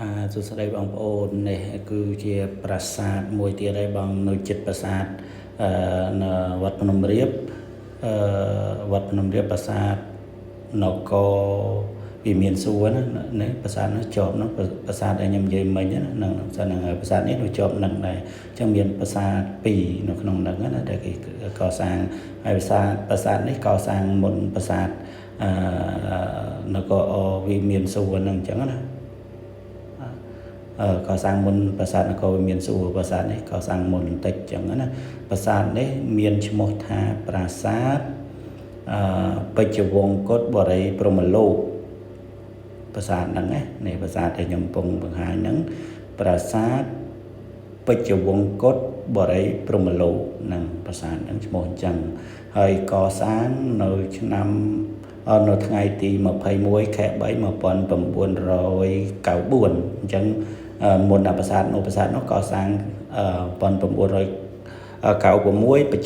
បាទសួស្តីបងប្អូននេះគឺជាប្រាសាទមួយទៀតហើយបងនៅជិតប្រាសាទអឺនៅវត្តភ្នំរាបអឺវត្តភ្នំរាបប្រាសាទនគរវិមានសួរណានេះប្រាសាទនោះជាប់នោះប្រាសាទដែលខ្ញុំនិយាយមិញណានឹងប្រាសាទហ្នឹងប្រាសាទនេះនៅជាប់នឹងដែរអញ្ចឹងមានប្រាសាទពីរនៅក្នុងហ្នឹងណាដែលគេកសាងហើយប្រាសាទនេះកសាងមុនប្រាសាទអឺនគរវិមានសួរហ្នឹងអញ្ចឹងណា កសាងមុនប្រាសាទនគរវិមានសួរប្រាសាទនេះកសាងមុនបន្តិចចឹងណាប្រាសាទនេះមានឈ្មោះថាប្រាសាទអឺពេជ្រវង្សកុដបរិយព្រហ្មលោកប្រាសាទហ្នឹងណានេះប្រាសាទដែលខ្ញុំកំពុងបង្ហាញហ្នឹងប្រាសាទពេជ្រវង្សកុដបរិយព្រហ្មលោកហ្នឹងប្រាសាទហ្នឹងឈ្មោះអញ្ចឹងហើយកសាងនៅឆ្នាំនៅថ្ងៃទី21ខែ3 1994អញ្ចឹងមុនដល់ប្រាសាទនោះប្រាសាទនោះកសាង1996បញ្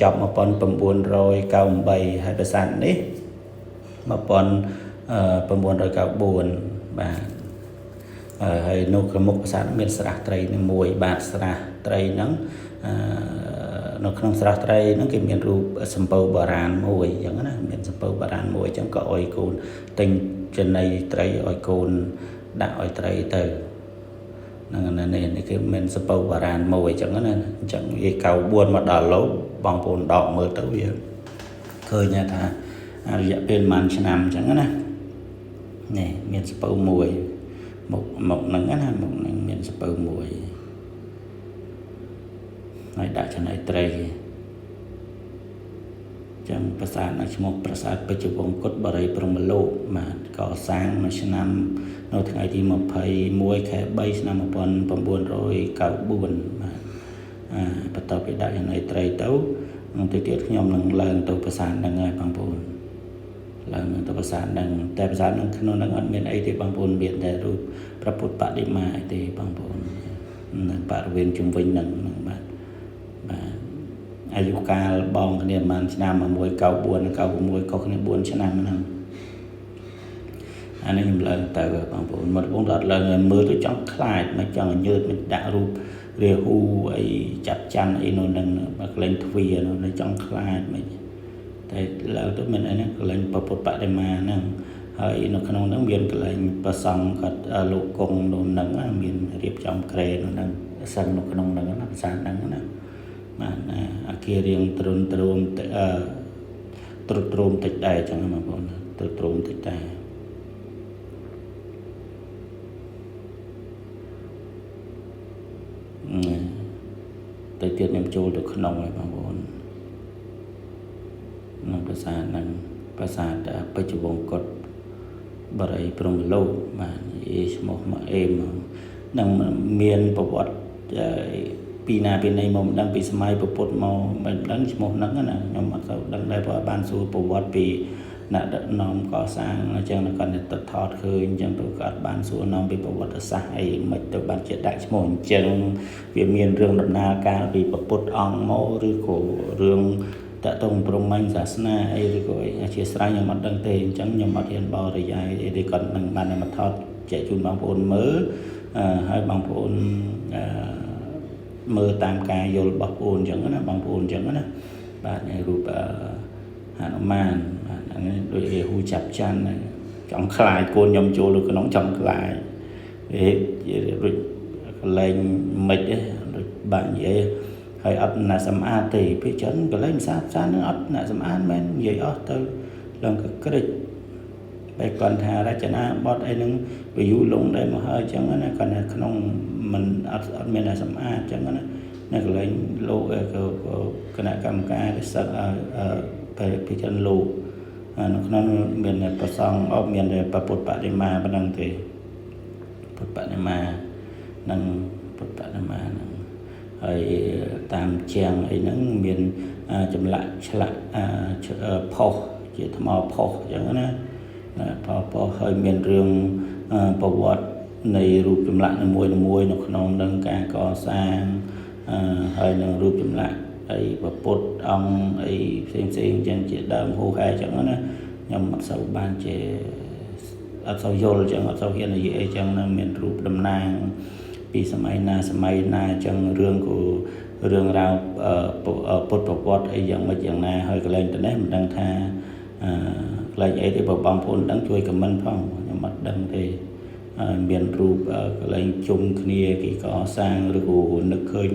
ចប់1998ហើយប្រាសាទនេះ1994បាទហើយនៅក្រមុខប្រាសាទមានស្រះត្រីនឹងមួយបាទស្រះត្រីហ្នឹងនៅក្នុងស្រះត្រីហ្នឹងគេមានរូបសំពៅបុរាណមួយអញ្ចឹងណាមានសំពៅបុរាណមួយអញ្ចឹងក៏ឲ្យកូនទិញចំណីត្រីឲ្យកូនដាក់ឲ្យត្រីទៅហ្នឹងណានេះនេះគឺមានសំពៅបុរាណមួយអញ្ចឹងណាអញ្ចឹងវា94មកដល់លោកបងប្អូនដកមើលទៅវាឃើញថារយៈពេលប្រហែលឆ្នាំអញ្ចឹងណានេះមានសំពៅមួយមុខមុខហ្នឹងណាមុខហ្នឹងមានសំពៅមួយហើយដាក់ចំណីត្រីចឹងប្រាសាទនៅឈ្មោះប្រាសាទពេជ្រវង្សកុដបរិយព្រហ្មលោកបាទកសាងនៅឆ្នាំនៅថ្ងៃទី21ខែ3ឆ្នាំ1994បាទអាបន្ទាប់ពីដាក់ចំណីត្រីទៅទៅទៀតខ្ញុំនឹងឡើងទៅប្រាសាទហ្នឹងហើយបងប្អូនឡើងទៅប្រាសាទហ្នឹងតែប្រាសាទហ្នឹងក្នុងហ្នឹងអត់មានអីទេបងប្អូនមានតែរូបព្រះពុទ្ធបដិមាអីទេបងប្អូននឹងបរិវេណជុំវិញហ្នឹងហ្នឹងបាទបាទអាយុកាលបងគ្នាប្រហែលឆ្នាំ194និង96ខុសគ្នា4ឆ្នាំហ្នឹងអានេះខ្ញុំឡើងទៅបងប្អូនមកបងដល់ឡើងមើលទៅចង់ខ្លាចមិនចង់ញើតមិនដាក់រូបរាហ៊ូអីចាប់ច័ន្ទអីនៅនឹងបើកលែងទ្វារនៅចង់ខ្លាចមិនតែឡើងទៅមានអីហ្នឹងកលែងពុទ្ធបដិមាហ្នឹងហើយនៅក្នុងហ្នឹងមានកលែងប្រសង់គាត់លោកគង់នៅហ្នឹងមានរៀបចំក្រែនៅហ្នឹងសឹងនៅក្នុងហ្នឹងណាប្រាសាទហ្នឹងណាបាទអាគាររៀងទ្រុនទ្រោមអឺទ្រុឌទ្រោមតិចដែរអញ្ចឹងបងប្អូនទ្រុឌទ្រោមតិចដែរទៅទៀតខ្ញុំចូលទៅក្នុងហើយបងប្អូនក្នុងប្រាសាទហ្នឹងប្រាសាទពេជ្រវង្សកុដបរិយព្រហ្មលោកបាទនិយាយឈ្មោះមកអេមនឹងមានប្រវត្តិពីណាពីណីមកមិនដឹងពីសម័យពុទ្ធមកមិនដឹងឈ្មោះហ្នឹងណាខ្ញុំអត់សូវដឹងដែរព្រោះបានសួរប្រវត្តិពីអ្នកដឹកនាំកសាងអញ្ចឹងគាត់ទៅថតឃើញអញ្ចឹងទៅគាត់បានសួរនាំពីប្រវត្តិសាស្ត្រអីមិនទៅបានជាដាក់ឈ្មោះអញ្ចឹងវាមានរឿងដំណើរការពីពុទ្ធអង្គមកឬក៏រឿងតកតងព្រហ្មញ្ញសាសនាអីឬក៏អីអធិស្ឋានខ្ញុំអត់ដឹងទេអញ្ចឹងខ្ញុំអត់ហ៊ានបរិយាយអីទេគាត់នឹងបានមកថតចែកជូនបងប្អូនមើលហើយបងប្អូនមើលតាមការយល់របស់បងប្អូនអញ្ចឹងណាបងប្អូនអញ្ចឹងណាបាទនេះរូបហនុមានបាទហ្នឹងដូចរាហ៊ូចាប់ច័ន្ទចង់ខ្លាចកូនខ្ញុំចូលទៅក្នុងចង់ខ្លាចវាដូចកន្លែងមិនទេដូចបាក់និយាយហើយអត់ណាសម្អាតទេពេលច្រើនកន្លែងផ្សារផ្សារហ្នឹងអត់ណាសម្អាតមែននិយាយអស់ទៅឡើងក៏ក្រិចតែគាត់ថារចនាបថអីហ្នឹងវាយូរលងដែរមកហើយអញ្ចឹងណាគាត់ថាក្នុងមិនអត់មានតែសម្អាតអញ្ចឹងណានៅកន្លែងលោកក៏គណៈកម្មការដែលសឹកឲ្យពេលច្រើនលោកនៅក្នុងមានតែប្រសង់អត់មានតែពុទ្ធបដិមាប៉ុណ្ណឹងទេពុទ្ធបដិមានិងពុទ្ធបដិមាហ្នឹងហើយតាមជាងអីហ្នឹងមានចម្លាក់ឆ្លាក់ផុសជាថ្មផុសអញ្ចឹងណាផុសហើយមានរឿងប្រវត្តិនៃរូបចម្លាក់មួយមួយនៅក្នុងនឹងការកសាងហើយនឹងរូបចម្លាក់អីពុទ្ធអង្គអីផ្សេងផ្សេងអញ្ចឹងជាដើមហូហែអញ្ចឹងណាខ្ញុំអត់សូវបានជា អត់សូវយល់អញ្ចឹងអត់សូវហ៊ាននិយាយអីចឹងណាមានរូបតំណាងពីសម័យណាសម័យណាអញ្ចឹងរឿងក៏រឿងរ៉ាវពុទ្ធប្រវត្តិអីយ៉ាងម៉េចយ៉ាងណាហើយកន្លែងទៅនេះមិនដឹងថាអឺកន្លែងអីទេបើបងប្អូនដឹងជួយ comment ផងខ្ញុំអត់ដឹងទេមានរូបកន្លែងជុំគ្នាគេកសាងឬក៏នឹកឃើញ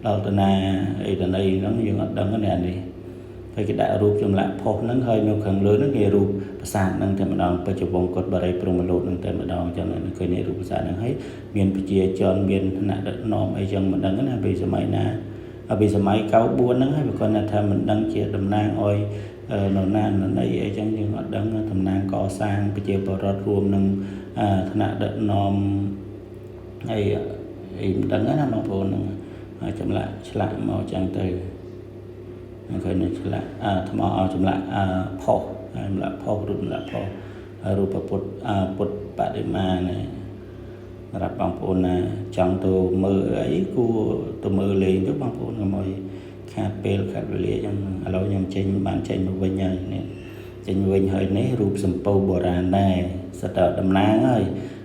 ដល់តាណាអីតណីហ្នឹងយើងអត់ដឹងទេអានេះហើយគេដាក់រូបចម្លាក់ផុសហ្នឹងហើយនៅខាងលើហ្នឹងគេរូបប្រាសាទហ្នឹងតែម្ដងពេជ្រវង្សកុដបរិយព្រហ្មលោកហ្នឹងតែម្ដងអញ្ចឹងឃើញរូបប្រាសាទហ្នឹងហើយមានប្រជាជនមានថ្នាក់ដឹកនាំអីចឹងមិនដឹងណាពីសម័យណាពីសម័យ94ហ្នឹងហើយបើគាត់ថាមិនដឹងជាតំណាងឲ្យនរណានរណីអីចឹងយើងអត់ដឹងតំណាងកសាងប្រជាពលរដ្ឋរួមនឹងថ្នាក់ដឹកនាំអីអីមិនដឹងណាបងប្អូនហ្នឹងហើយចម្លាក់ឆ្លាក់មកចឹងទៅឃើញឆ្លាក់ថ្មចម្លាក់ផុសចម្លាក់ផុសរូបចម្លាក់ផុសរូបពុទ្ធពុទ្ធបដិមានេះសម្រាប់បងប្អូនណាចង់ទៅមើលអីគួរទៅមើលលេងទៅបងប្អូនកុំឲ្យខាតពេលខាតវេលាចឹងឥឡូវខ្ញុំចេញបានចេញមកវិញហើយនេះចេញវិញហើយនេះរូបសំពៅបុរាណដែរសិតតែតំណាងហើយ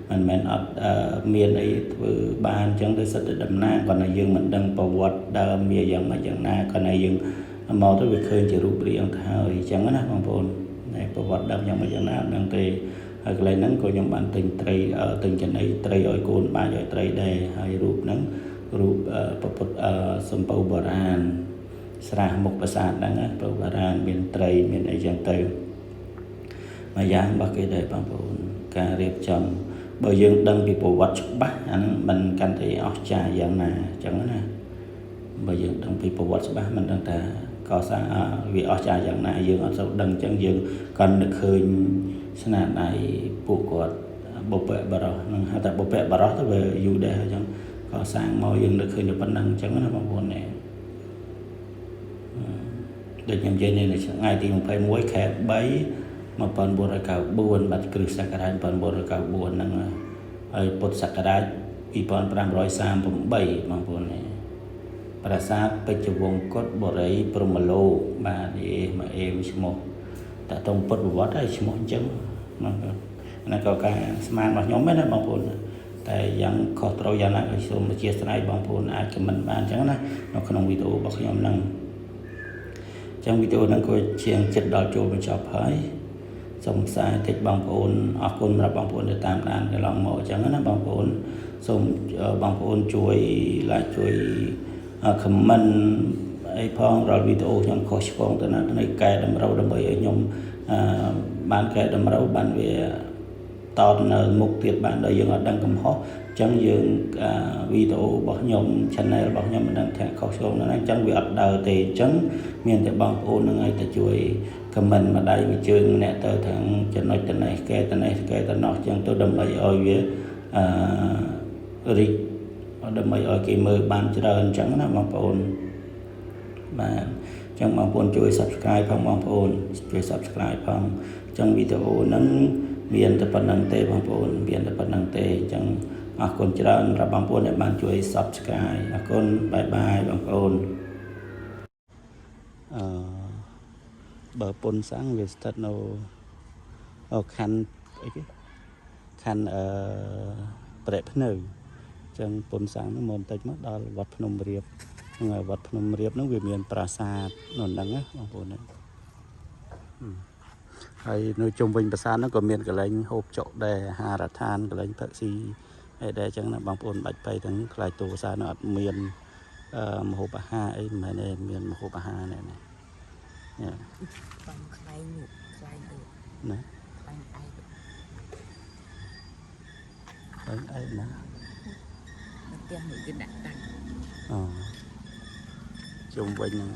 មិនមែនអត់មានអីធ្វើបានអញ្ចឹងទៅសិតតែតំណាងគាត់តែយើងមិនដឹងប្រវត្តិដើមវាយ៉ាងម៉េចយ៉ាងណាគាត់តែយើងមកទៅវាឃើញជារូបរាងទៅហើយអញ្ចឹងណាបងប្អូនតែប្រវត្តិដើមយ៉ាងម៉េចយ៉ាងណាអត់ដឹងទេហើយកន្លែងហ្នឹងក៏ខ្ញុំបានទិញត្រីទិញចំណីត្រីឲ្យកូនបាយឲ្យត្រីដែរហើយរូបហ្នឹងរូបពុទ្ធសំពៅបុរាណស្រះមុខប្រាសាទហ្នឹងណាបុរាណមានត្រីមានអីចឹងទៅមួយយ៉ាងរបស់គេដែរបងប្អូនការរៀបចំបើយើងដឹងពីប្រវត្តិច្បាស់អាហ្នឹងមិនកាន់តែអស្ចារ្យយ៉ាងណាអញ្ចឹងណាបើយើងដឹងពីប្រវត្តិច្បាស់មិនដឹងថាកសាងវាអស្ចារ្យយ៉ាងណាយើងអត់សូវដឹងអញ្ចឹងយើងកាន់តែឃើញស្នាដៃពួកគាត់បុព្វបុរសនឹងហៅថាបុព្វបុរសទៅវាយូរដែរអញ្ចឹងកសាងមកយើងនឹកឃើញតែប៉ុណ្្នឹងអញ្ចឹងណាបងប្អូននេះដូចខ្ញុំនិយាយនៅថ្ងៃទី21ខែ3 1994បាទគ្រិស្តសករាជ1994ហ្នឹងហើយពុទ្ធសករាជ2538បងប្អូននេះប្រាសាទពេជ្រវង្សកុដបូរីព្រហ្មលោកបាទអេមកអេមឈ្មោះតើតងពុទ្ធប្រវត្តិហើយឈ្មោះអញ្ចឹងបងប្អូនហ្នឹងក៏ការស្មានរបស់ខ្ញុំដែរណាបងប្អូនតែយ៉ាងខុសត្រូវយ៉ាងណាក៏សូមអធិស្ឋានបងប្អូនអាច comment បានអញ្ចឹងណានៅក្នុងវីដេអូរបស់ខ្ញុំហ្នឹងអញ្ចឹងវីដេអូហ្នឹងក៏ជាងចិត្តដល់ចូលបញ្ចប់ហើយសូមផ្សាយតិចបងប្អូនអរគុណសម្រាប់បងប្អូនដែលតាមដានកន្លងមកអញ្ចឹងណាបងប្អូនសូមបងប្អូនជួយ like ជួយ comment អីផងរាល់វីដេអូខ្ញុំខុសឆ្គងទៅណានៃកែតម្រូវដើម្បីឲ្យខ្ញុំបានកែតម្រូវបានវាតនៅមុខទៀតបានដល់យើងអត់ដឹងកំហុសអញ្ចឹងយើងវីដេអូរបស់ខ្ញុំ channel របស់ខ្ញុំមិនដឹងថាខុសឆ្គងណាអញ្ចឹងវាអត់ដើរទេអញ្ចឹងមានតែបងប្អូននឹងឲ្យតែជួយ comment មួយដៃមួយជើងម្នាក់ទៅខាងចំណុចតនេះកែតនេះកែតណោះអញ្ចឹងទៅដើម្បីឲ្យវាអឺរីកដើម្បីឲ្យគេមើលបានច្រើនអញ្ចឹងណាបងប្អូនបាទអញ្ចឹងបងប្អូនជួយ Subscribe ផងបងប្អូនជួយ Subscribe ផងអញ្ចឹងវីដេអូហ្នឹងមានតែប៉ុណ្្នឹងទេបងប្អូនមានតែប៉ុណ្្នឹងទេអញ្ចឹងអរគុណច្រើនសម្រាប់បងប្អូនដែលបានជួយ Subscribe អរគុណ bye bye បងប្អូនអឺបើពុនសាំងវាស្ថិតនៅខណ្ឌអីគេខណ្ឌអឺប្រែភ្នៅចឹងពុនសាំងហ្នឹងមកបន្តិចមកដល់វត្តភ្នំរៀបហ្នឹងហើយវត្តភ្នំរៀបហ្នឹងវាមានប្រាសាទនៅហ្នឹងណាបងប្អូនណាហើយនៅជុំវិញប្រាសាទហ្នឹងក៏មានកន្លែងហូបចុកដែរអាហារដ្ឋានកន្លែងផឹកស៊ីអីដែរចឹងណាបងប្អូនបាច់ទៅទាំងខ្លាចទូប្រាសាទហ្នឹងអត់មានអឺម្ហូបអាហារអីមិនមែនទេមានម្ហូបអាហារនេះនេះ បានខ្លែងនោះខ្លែងអី ណា ខ្លែងឯក ខ្លែងឯកណា នៅផ្ទះមួយគេដាក់តាំង អូជុំវិញហ្នឹង